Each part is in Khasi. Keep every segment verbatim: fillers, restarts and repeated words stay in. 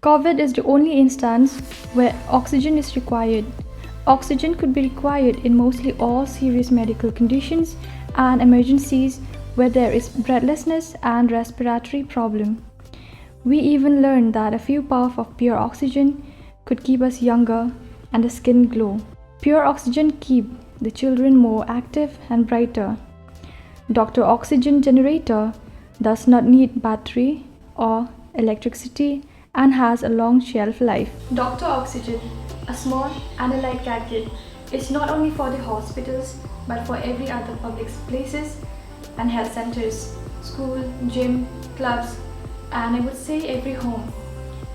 COVID is the only instance where oxygen is required. Oxygen could be required in mostly all serious medical conditions and emergencies where there is breathlessness and respiratory problem. We even learned that a few puffs of pure oxygen could keep us younger and the skin glow. Pure oxygen keep the children more active and brighter. Doctor Oxygen generator does not need battery or electricity and has a long shelf life. Doctor Oxygen, a small and a light gadget, is not only for the hospitals but for every other public places and health centers, school, gym, clubs, and I would say every home.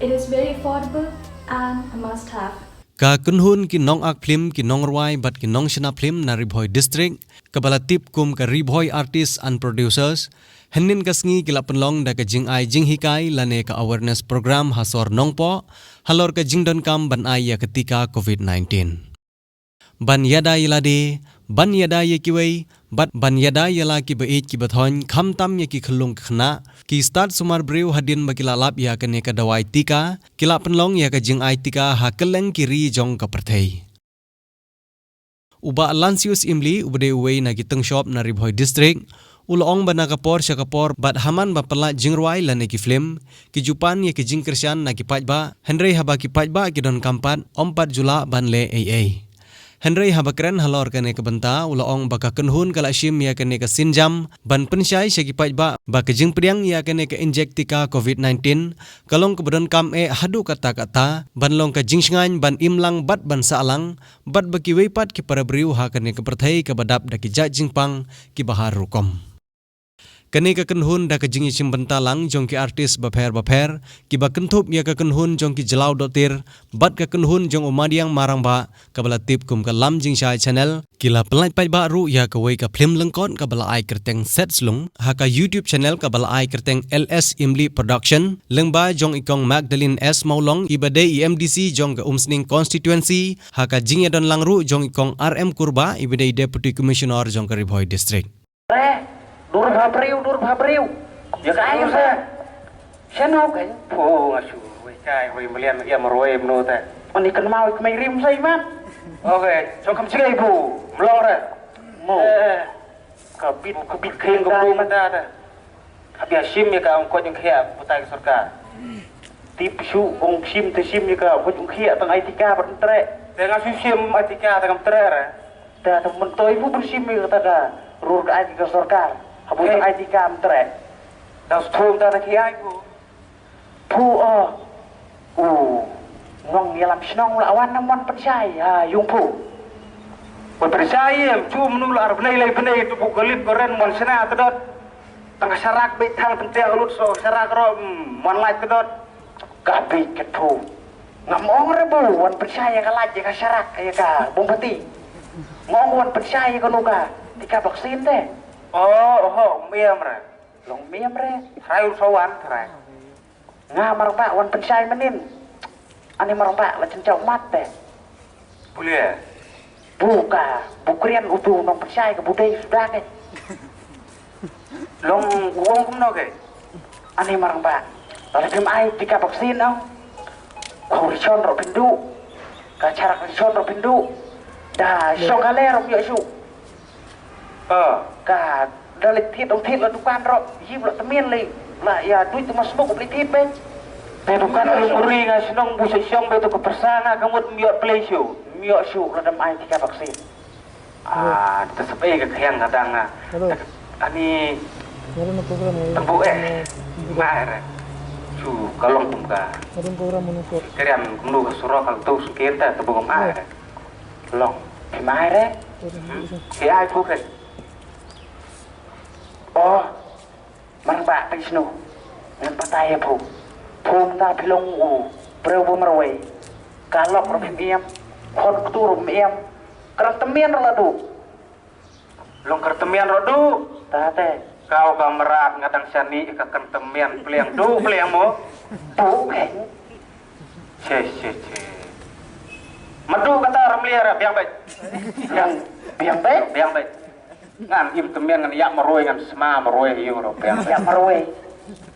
It is very affordable and a must have. Ka kynhun ki nongak phlim, ki nongrwai bad ki nongshna phlim na Ri Bhoi District, kaba la tip kum ka Ri Bhoi Artists and Producers, hynnin ka sngi ki la pynlong da ka jingai jinghikai lane ka awareness program ha sor Nongpoh halor ka jingdonkam ban ai ïa ka tika COVID nineteen. Ban ïada ïa lade, ban ïada ïa kiwei, bad ban ïada ïa la ki ba ïeit ki ba thoiñ, khamtam ïa ki khyllung ki khynnah, ki stad sumar briew hadien ba ki la lap ïa kane ka dawai tika, ki la pynlong ïa ka jingai tika ha kylleng ki ri jong ka pyrthei. U Bah Lansius Imli, uba dei uwei na ki tyngshop na Ri Bhoi District, u la ong ba na ka por sha ka por bad ha man ba pynlait jingrwai lane ki phlim, ki ju pan ïa ki jingkyrshan na ki paidbah, hynrei haba ki paidbah ki donkam pat, ym pat ju lah ban leh ei ei. Hynrei haba kren halor kane ka bynta, u la ong ba ka kynhun ka la shim ïa kane ka sienjam ban pynshai sha ki paidbah ba ka jingpdiang ïa kane ka injek tika COVID nineteen ka long kaba donkam eh haduh katta katta, ban long ka jingshngaiñ ban im lang bad ban sah lang, bad ba kiwei pat ki para briew ha kane ka pyrthei kaba dap da ki jait jingpang kiba har rukom. Kane ka kynhun da ka jingïashim bynta lang jong ki artist bapher bapher, kiba kynthup ïa ka kynhun jong ki Jlaw Dohtir bad ka kynhun jong u Madiang Marangbah, kaba la tip kum ka Lam Jingshai Channel, ki la pynlait paidbah ruh ïa kawei ka phlim lyngkot kaba la ai kyrteng Set Slung ha ka YouTube channel kaba la ai kyrteng L S Imli Production, lyngba jong i Kong Magdalene S Mawlong, iba dei i M D C jong ka Umsning Constituency, ha ka jingïadon lang ruh jong i Kong R M Kurbah, iba dei Deputy Commissioner jong ka Ri Bhoi District. Re, dur bha briew, dur bha briew. Ïa kaei sa? Shano kein? Phu, nga shu wei kai, wei malian, ïa marwei mano te. Ani kynmaw i kmei rim sa iman. Okay, so kam chigai phu, mlong re. Mo. Eh, ka bit, ka bit kheng ka phu mata te. Hap ïa shim ïa ka ong koit ong khia, butai ka sorkar. Tip shu ong shim te shim ïa ka ong koit ong khia, tang ai tika bad mtre. Te nga shu shim ai tika te kam tre re. Te, te myntoi phu pynshim ïa kata ka rur ka ai ka sorkar. Habu tang ai tika mtre. Dang sthum ta ta ki ai phu. Phu o. U nongïalam shnong la wan nam wan pynshai ha yung phu. Wan pynshai em, chu mnu la ar bnei lai bnei tu bu ka lip ka ren mon sna ta dot. Tang ka sharak beit thang tang te lut so sharak ro, mm, mon lait ta dot. Ka beit ka phu. Ngam ong re bu wan pynshai ïa ka lait ïa ka sharak ïa ka bung pati. Ngong wan pynshai ïa ka nuka tika vaksin te. Oh, oh, miam re. Long miam re. Trai ur sawan trai. Nga Marangbah wan pynshai mynnin. Ani Marangbah la chynchaw mat te. Bulia. Bu ka, bu krian utu nong pynshai ka bu dei suda ke. Long uong kumno ke. Ani Marangbah. Lada phim ai tika vaksin ong. Ka u rishon ro pindu. Ka charak rishon ro pindu. Da shong ka le ro pyo shu. Ah. Ka da leit thied ong thied la dukan ro, yip la tymmen lei. La ïa duit tu mas buk leit thied be. Te dukan ri muri nga shnong bu sa shong be tu ka pyrsa nga ka mut miot plei shu. Miot shu la dam ai tika vaksin. Ah, ta sep ei ka khiang ka dang ah. Hello. Ani Hello, no program. Tang bu eh. Ma eh re. Shu ka long kum ka. Hello, program no ko. Kerian kumno ka surok ka tu sukir ta, ta bu ma eh re. Long. Phi mai re? Phi ai phu re? Oh, Marangbah phi snu. Ngan batai ïa phu. Phu mynta phi long u briew ba marwei. Ka lok ruh phim ïam. Khon ktu ruh phim ïam. Kyrteng tymmen ruh la duh. Long kyrteng tymmen ruh duh. Ta te. Kau ka mrad nga dang shani ka kyrteng tymmen pliang duh pliang mo. Duh keiñ. Che, che, che. Madu kata ramlia ra biang beit. Biang, biang beit? Biang beit. Ngan im tymmen ngan ïa marwei ngan sma marwei ïa ro biang. Ïa marwei.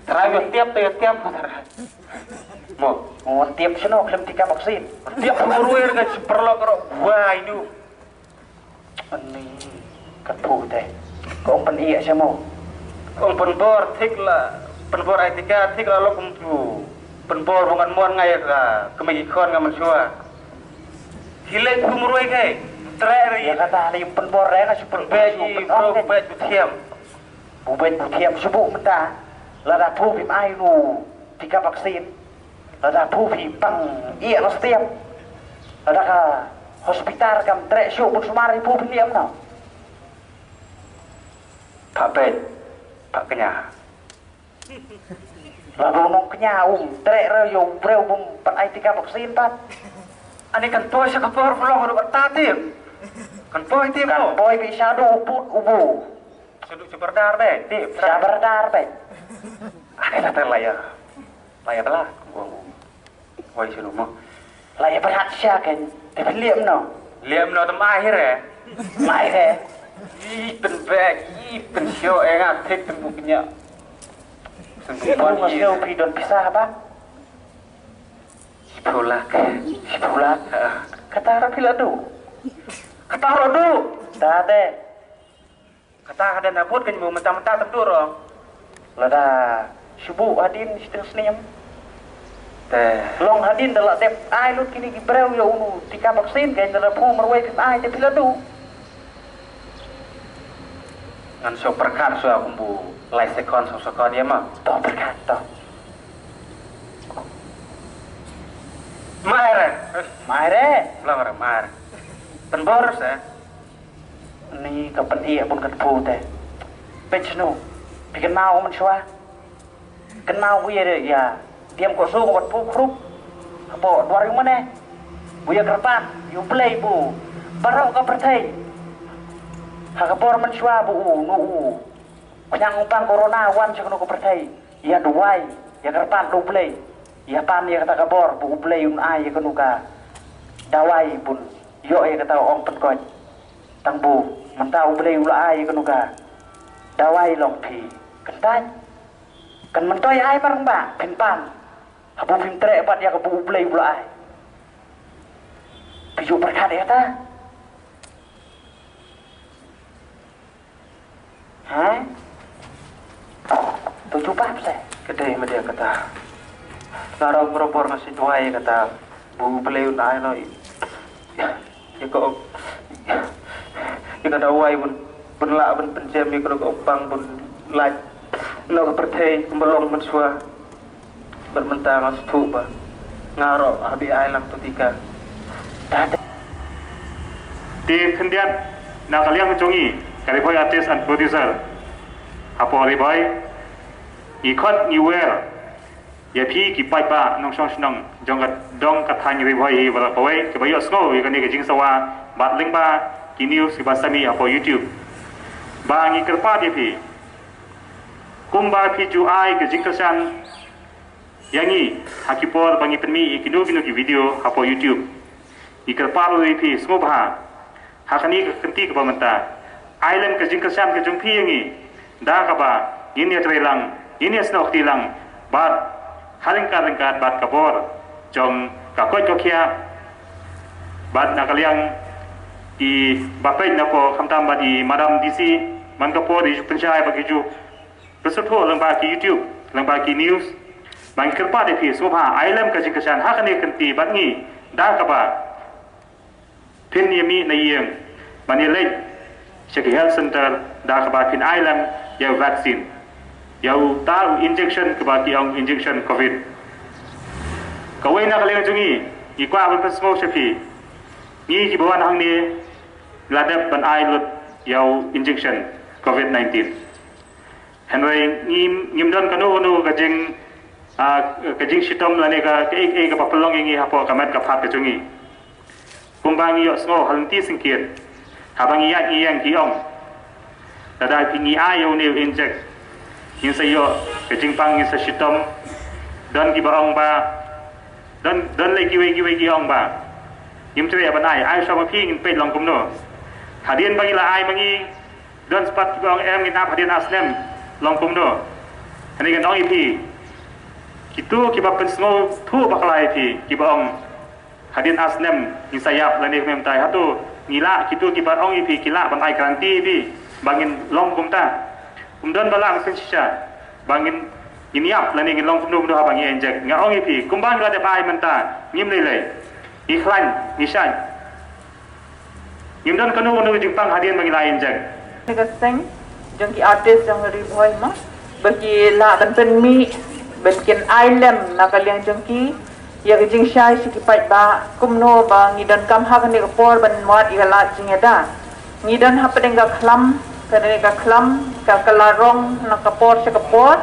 Trai ïa tiap te ïa tiap. Mo. Wan tiap sino khlem tika vaksin. Tiap phu marwei ka paralok ro wai nu. Ani, kat phu te. Ko pynïa semo. Ko pynbor thik la, pynbor ai tika thik la lok kum tu. Pynbor bong an mon ngai ka, kemai ki khon nga mynshuwa. Hilek phu marwei kai. Tre ri. Ya kata ni pynbor re nga shu pynbor. Bej i bro bej bu thiam. Bu bej bu thiam shu bu mynta. Lada phu bim ai nu tika vaksin. Lada phu phi pang ïa no stiap. Lada ka hospital kam treh shu bun sumar i phu phi niam no. Pha pet, pha kenya. Lada nong kenya um treh re yo breu bum pan ai tika vaksin pat. Ani kan poi sa ka por vlong ru ta tim. Kan poi tim. Kan poi bi sadu put ubu. Sadu sabardar be, tim. Sabardar be. Ani kata laya. Laya bela. Wai sunu mo. Laya bela sya kan. Tapi liam no. Liam no tem akhir eh. Mai eh. Ih pen be, ih pen syo eh nga thik tem buknya. Sunu mo ni. Syo pi don pisah apa? Sipulak. Sipulak. Kata rapi ladu. Kata ladu. Dah deh. Kata ka dei na bud ka nyu mynta mynta tentu ro. Lada shu bu hadin shiteng snem. Te long hadin da la dep ai lut kini ki breu ïa unu tika vaksin ka da la phu marwei phi ai te phi la du. Ngan shu pyrkhat shu kum bu lai sekon shu sekon ïa ma. To pyrkhat to. Mai re. Mai re. Long re mai re. Pynbor se. Ni ka pynïa bun ka tpu te. Peit snu. Phi kynmaw mynshuwa. Kynmaw wi re ïa. Diam ko su ko tpu khrup. Hapo dwar yu mane. Bu ïa kyrpad yu Blei bu. Baroh ka pyrthei. Ha ka por mynshuwa bu u nu u. Kñiang u pang corona wan sha kano ka pyrthei. Ïa duwai, ïa kyrpad da U Blei. Ïa pan ïa kata ka bor ba U Blei un ai ïa kano ka dawai bun ïoh ïa kata ka ong pynkoit. Tang bu mynta U Blei u la ai ïa kano ka dawai long phi kyntait. Kan myntoi ai mar ba phin pan. Habu phim treh pat ïa ka bu U Blei u la ai. Phi ju pyrkhat ïa kata. Ha? Tu jubab se. Kedai media kata. Ngarau merobor nasi tuai kata. Bu Blei un ai no. Ya ko. Ya kata wai bun bun la bun penjem ya ko bang bun laj. No perthei belong mensua. Bad mynta nga sngewthuh ba nga ruh ha B I lang tu tika. Te khyndiat na ka liang jong ngi ka Ri Bhoi artist and producer hapoh Ri Bhoi, ngi khot ngi wer ïa phi ki paidbah nongshong shnong jong ka dong ka thaiñ Ri Bhoi hi baroh kawei kiba ïohsngew ïa kane ka jingsawa bad lyngba ki news kiba sami hapoh YouTube. Ba ngi kyrpad ïa phi kumba phi ju ai ka jingkyrshan ïa ngi ha ki por ba ngi pynmih ïa kino kino ki video hapoh YouTube. Ngi kyrpad ïa phi sngewbha ha kane ka kynti kaba mynta. Ai lem ka jingkyrshan ka jong phi ïa ngi da kaba ngin ïa trei lang, ngin ïa snoh kti lang bad ha ryngkat ryngkat bad ka bor jong ka koit ka khiah bad na ka liang i ba peit na pdeng khamtam bad i madam D C man ka por i ju pynshai ba ki ju Pynshai lyngba ki YouTube, lyngba ki news. Ba ngi kyrpad ïa phi sngewbha ai lem ka jingkyrshan ha kane ka kynti bad ngi da kaba phin ïa mih na ïing ban ïa leit sha ki health center da kaba phin ai lem ïa u vaccine, ïa uta u injection kaba ki ong injection covid. Kawei na ka liang jong ngi ngi kwah ban pynsngew sha phi, ngi kiba wan hangne la dep ban ai lut ïa u injection covid nineteen. Hynrei ngim, ngim don kano kano ka jing, ah, ka jingshitom lane ka, kaei kaei kaba pynlong ïa ngi hapoh ka met ka phad ka jong ngi. Kumba ngi ïohsngew ha lynti syngkien haba ngi ïaid ngi ïeng ki ong, lada phi ngi ai ïa une u injek ngin sa ïoh ka jingpang, ngin sa shitom. Don kiba ong ba don, don lei kiwei kiwei ki ong ba ngim treh ban ai, ai shuwa ba phi ngin peit long kumno. Hadien ba ngi la ai ma ngi don spah kiba ong em ngin ap hadien ar snem long kumno. Kane ngan ong ïa phi, Kito kiba pynsngewthuh bakla ïa phi, kiba ong hadien ar snem ngin sa ïap lane kumne kumtai, hato ngi lah, kito kiba ong ïa phi ki lah ban ai guarantee ïa phi ba ngin long kumta? Ym don ba lah ban pynshisha ba ngin, ngin ïap lane ngin long kumno kumno haba ngi inject. Nga ong ïa phi, kumba ngi la dep ai mynta, ngim lei lei, ngi khlaiñ, ngi shait. Ngim don kano kano ka jingpang hadien ba ngi la inject. Kane ka seng jong ki artist jong Ri Bhoi mo, ba ki lah ban pynmih, ban kin ai lem na ka liang jong ki ïa ka jingshai sha ki paidbah, kumno ba ngi donkam ha kane ka por ban wad ïa ka lad jingïada. Ngi don hapdeng ka khlam, kane ka khlam, ka, ka la rong na ka por sha ka por.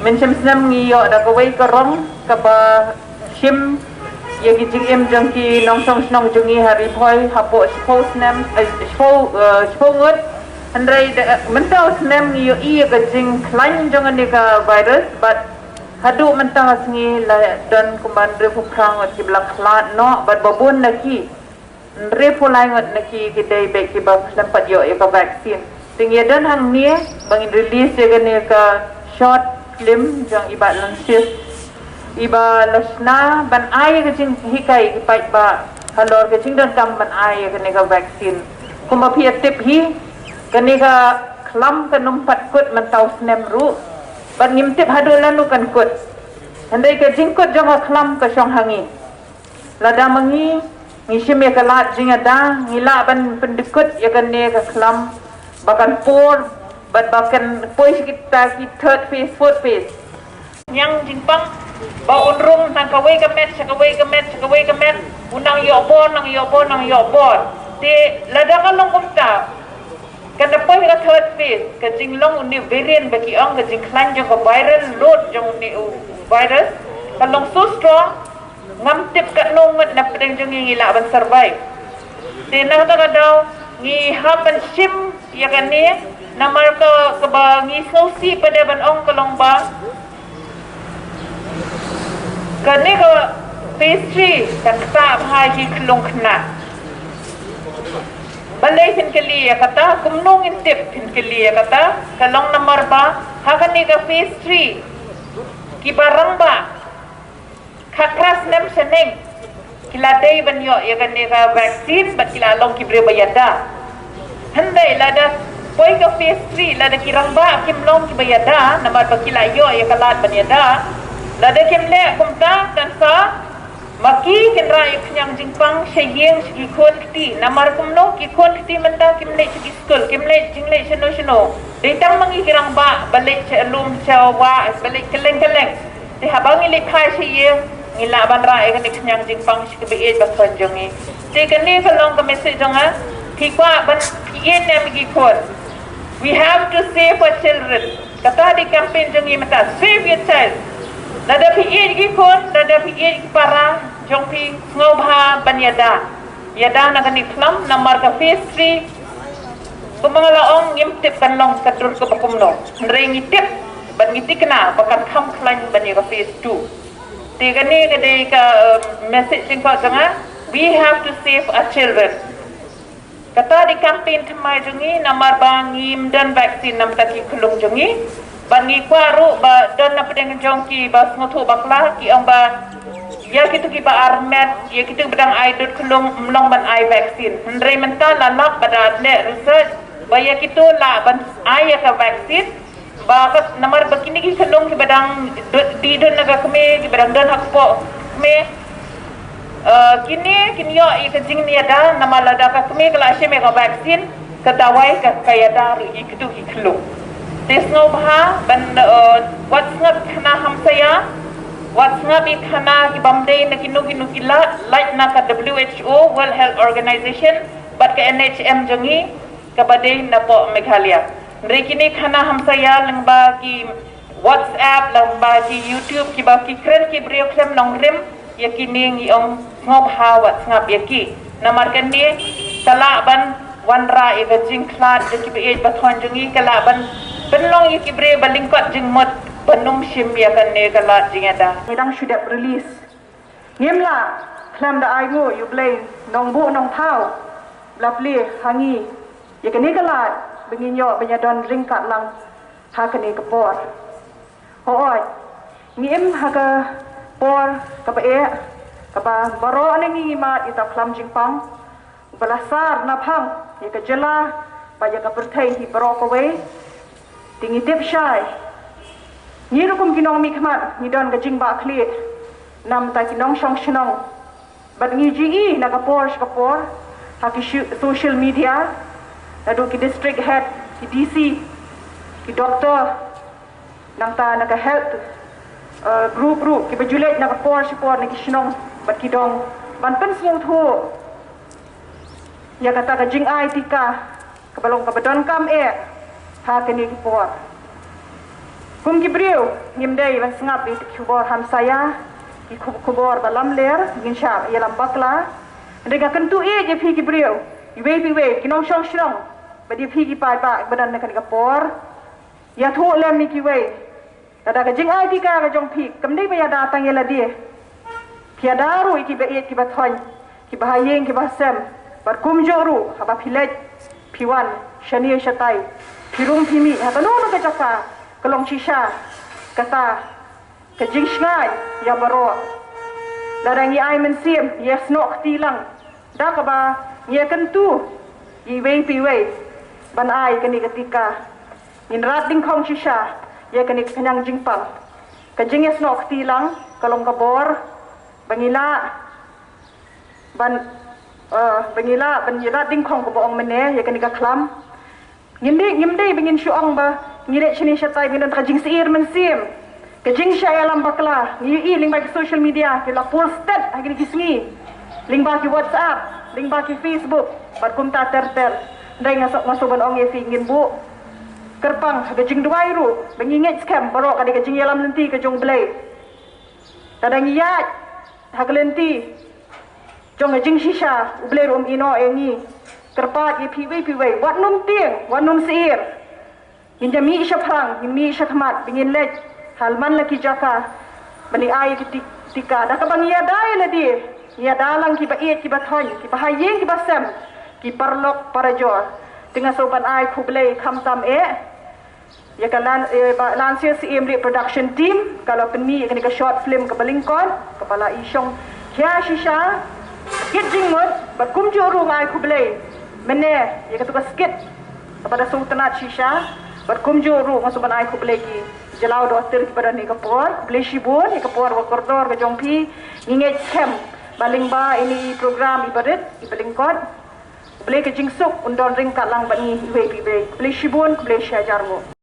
Mynshem snem ngi ïoh da kawei ka rong kaba shim ïa ki jingim jong ki nongshong shnong jong ngi ha Ri Bhoi hapoh shiphew snem, eh, shiphew, eh, shiphew ngut. Hynrei da, mynta u snem ngi ïohi ïa ka jingkhlaiñ jong kane ka virus, bad haduh mynta ka sngi la don kumba hynriewphew phra ngut kiba la khlad noh, bad ba bun na ki, hynriewphew lai ngut na ki, ki dei beit kiba khlem pat ïoh ïa ka vaccine. Te ngi ïa don hangne ba ngin release ïa kane ka short film jong i Bah Lynshis, iba la shna ban ai ka jinghikai ki paidbah halor ka jingdonkam ban ai ïa kane ka vaccine. Kumba phi ïa tip hi, kane ka khlam kan ym pat kut mynta u snem ruh, bad ngim tip haduh lano kan kut. Hynrei ka jingkut jong ka khlam ka shong ha ngi. Lada ma ngi, ngi shim ïa ka lad jingïada, ngi lah ban pyndykut ïa kane ka khlam ba kan pur, bad ba kan poi sha kita ki third phase, fourth phase. Khñiang jingpang ba un rung na kawei ka met sha kawei ka met sha kawei ka met, u nang ïoh bor, nang ïoh bor, nang ïoh bor. Te lada ka long kumta, kan da poi ka third phase, ka jinglong une u variant ba ki ong, ka jingkhlaiñ jong ka viral load jong une u virus ka long so strong, ngam tip katno ngut na pdeng jong ngi ngi lah ban survive. Te na kata ka daw ngi hap ban shim ïa kane, namar ka, kaba ngi sngewsih pat de ban ong ka long ba kane ka phase three kan ktah bha ïa ki khyllung khynnah. Balei phin kylli ïa kata, kumno ngin tip phin kylli ïa kata? Ka long namar ba ha kane ka phase three, kiba rangbah khatphra snem shaneng ki la dei ban ïoh ïa kane ka vaccine bad ki la long ki briew ba ïada. Hynrei lada poi ka phase three, lada ki rangbah kim long kiba ïada namar ba ki la ïoh ïa ka lad ban ïada, lada kim leh kumta, kan sa ma ki kin rah ïa ka khñiang jingpang sha ïing sha ki khun kti. Namar kumno? Ki khun kti mynta kim leit sha ki skul, kim leit jingleit shano shano. Dei tang ma ngi ki rangbah ba leit sha lum sha wah, ba leit kylleng kylleng. Te haba ngi leit phai sha ïing, ngi lah ban rah ïa kane ka khñiang jingpang sha kiba ïeit ba khun jong ngi. Te kane ka long ka message jong nga, phi kwah ban phi ïeit ne em ïa ki khun. We have to save our children. Kata dei campaign jong ngi mynta, save your child. Lada phi ïeit ïa ki khun, lada phi ïeit ïa ki para jong phi, sngewbha ban ïada. Ïada na kane ka khlam, namar ka phase three, kumba nga la ong, ngim tip kan long ka dur kaba kumno. Hynrei ngi tip bad ngi tikna ba kan kham khlaiñ ban ïa ka phase two. Te kane ka dei ka, eh, message jingkoit jong nga. We have to save our children. Kata dei campaign thymmai jong ngi, namar ba ngim don vaccine na bynta ki khyllung jong ngi. Bad ngi kwah ruh ba don na pdeng jong kiba sngewthuh bakla, ki ong ba ïa kito kiba armet, ïa kito kiba dang ai dud khyllung, ym long ban ai vaccine. Hynrei mynta la lap bad da leh research ba ïa kito lah ban ai ïa ka vaccine. Ba ka, namar ba kine ki khyllung kiba dang dih dud na ka kmie, kiba dang don ha kpoh kmie, eh, kine kin ïoh ïa ka jingïada, namar lada ka kmie ka la shim ïa ka vaccine, ka dawai ka, ka ïada ruh ïa kito ki khyllung. Te sngewbha ban, eh, wat sngap khana hamsaïa, wat sngap ïa khana ki bym dei na kino kino ki lad, lait na ka W H O, World Health Organization, bad ka N H M jong ngi, kaba dei na poh Meghalaya. Hynrei kine khana hamsaïa lyngba ki WhatsApp, lyngba ki YouTube, kiba ki kren ki briew khlem nongrim, ïa kine ngi ong sngewbha wat sngap ïa ki. Namar kane ka lah ban wanrah ïa ka jingkhlad jong kiba ïeit ba thon jong ngi, ka lah ban pynlong ïa ki briew ba lyngkot jingmut ban ym shim ïa kane ka lad jingïada. Ngi dang shu dep release. Ngim lah khlem da ainguh ïa U Blei nongbuh nongthaw ba la plie ha ngi ïa kane ka lad ba ngin ïoh ban ïadon ryngkat lang ha kane ka por. Hooid, Ngi im ha ka por kaba eh, kaba baroh na ngi ngi mad ïa uta u khlam jingpang uba la sar naphang ïa ka jylla bad ïa ka pyrthei hi baroh kawei. Te ngi tip shai, ngi ruh kum ki nongmihkhmat ngi don ka jingbahkhlieh namar ki nongshong shnong. Bad ngi ju ïohi na ka por sha ka por ha ki shu-, social media, naduh ki district head, ki D C, ki doktor, nangta na ka health, eh, group ruh, kiba ju leit na ka por sha ka por na ki shnong bad ki dong ban pynsngewthuh ïa kata ka jingai tika kaba long kaba donkam eh ha kane ka por. Kum ki briew ngim dei ban sngap ïa ki khubor hamsaia, ki khu-, khubor ba lamler, ngin shah ïalam bakla. Hynrei nga kyntu ïa phi ki briew, iwei pa iwei, ki nongshong shnong bad ïa phi ki paidbah ba don ha kane ka por, ïathuh lem ïa kiwei. Lada ka jingai tika ka jong phi kam dei ba ïada tang ïa lade, phi ïada ruh ïa kiba ïeit kiba thoiñ, kiba ha ïing kiba ha sem. Bad kumjuh ruh haba phi leit phi wan shane shatai, phi rung phi mih ha kano kano ka jaka, ka long shisha kata ka jingshngaiñ ïa baroh. Lada ngi ai mynsiem, ngi ïasnoh kti lang da kaba ngi ïakyntu ïa iwei pa iwei ban ai kane ka tika, ngin rat dyngkhong shisha ïa kane ka khñiang jingpang. Ka jingïasnoh kti lang ka long ka bor ba ngi lah ban, eh, ba ngi lah ban ïa rat dyngkhong, kaba ong mynne, ïa kane ka khlam. Ngim dei, ngim dei ba ngin shu ong ba ngi leit shane shatai ba ngin don ka jingsyier mynsiem, ka jingshah ïalam bakla. Ngi ïohi lyngba ki social media, ki la post stet ha kine ki sngi lyngba ki WhatsApp, lyngba ki Facebook bad kumta ter ter. Hynrei nga shu, nga shu ban ong ïa phi, ngin buh kyrpang ha ka jingduwai ruh ba ngi ngeit skhem baroh ka dei ka jingïalam lynti ka jong U Blei. Lada ngi ïaid ha ka lynti jong ka jingshisha, U Blei ruh um ïehnoh ïa ngi. Kyrpad ïa phi iwei pa iwei, wat nym tieng, wat nym syier. Ngin ïa mih shaphrang, ngin mih shakhmat, ba ngin leit ha man la ki jaka ban ai ki ti-, tika. Da kaba ngi ïada ïa lade, ngi ïada lang kiba ïeit kiba thoiñ, kiba ha ïing kiba sem, ki paralok parajor. Te nga shu ban ai khublei khamtam eh ïa ka Lan-, eh, ba Lansir Syiemlieh Production Team, ka la pynmih ïa kane ka short film kaba lyngkot, kaba la i shongkhia shisha, Skit Jingmut. Bad kumjuh ruh nga ai khublei mynne ïa katu ka skit kaba da sngewtynnat shisha. Bad kumjuh ruh nga shu ban ai khublei ki jyllaw dohtir kiba don ha kane ka por. Khublei shibun ïa ka por ba kordor ka jong phi. Ngi ngeit skhem ba lyngba ine i program iba rit, iba lyngkot, U Blei ka jingsuk un don ryngkat lang bad ngi iwei pa iwei. Khublei shibun, khublei shihajar nguh.